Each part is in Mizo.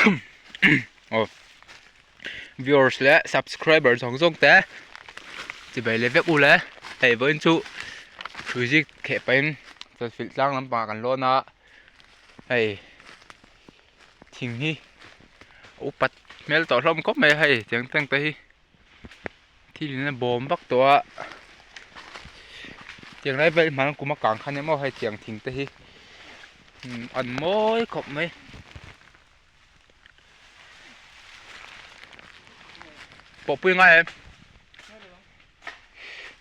Aw viewers leh subscriber zawng zawng te chibai leh vek u le hei vawiin chu hrui zik kheh pahin chawlhfilh tlang lampangah kan lawn a hei thing hi a upat hmel tawh hlawm khawp mai a hei tiang teng te hi thil in a bawm vak tawh a tiang lai vel hman kum a kang khan emaw hei tiang thing te hi an mawi khawp mai. Pawhpui ngai em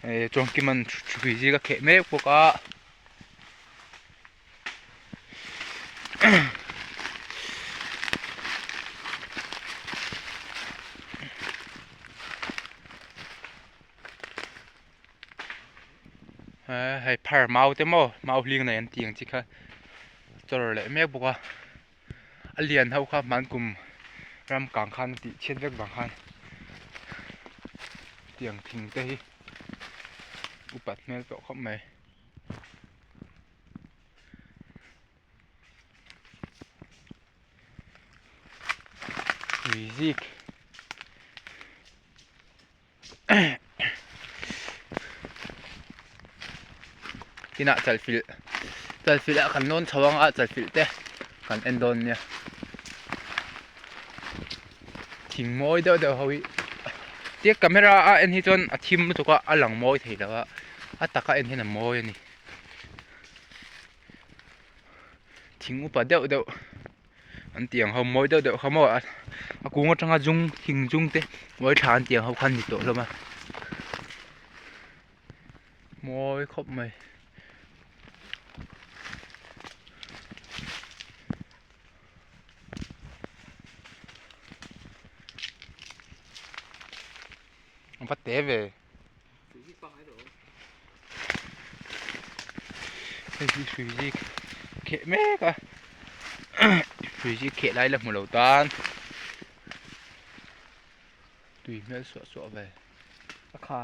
eh Chawngkiman hrui zing a kheh mek bawk a. Hei phar mau te maw mau hling nei an tih ang chi kha chawr leh mek bawk a a lian ho kha hman kum ram kang khan a tih chhiat vek vang khan tiang thing te hi upat hmel tawh khawp mai. Zik Tinah chalfilh chalfilh ah kan lawn chho ang a chalfilh te kan en dawn nia thing mawi deuh deuh ho hi tia camera a en hi chuan a thim lutuk a a lang mawi thei lo a a taka en hian a mawi a ni. Thing upa deuh deuh an tih ang ho mawi deuh deuh kha maw a kung atanga zum thing zum te mawi thla an tih ang ho kha an ni tawh hlawm a mawi khawp mai. A va te ve. Hei hi hrui zik kheh mek a hrui zik kheh lai la hmu lo tan tui hmel suah suah ve a kha.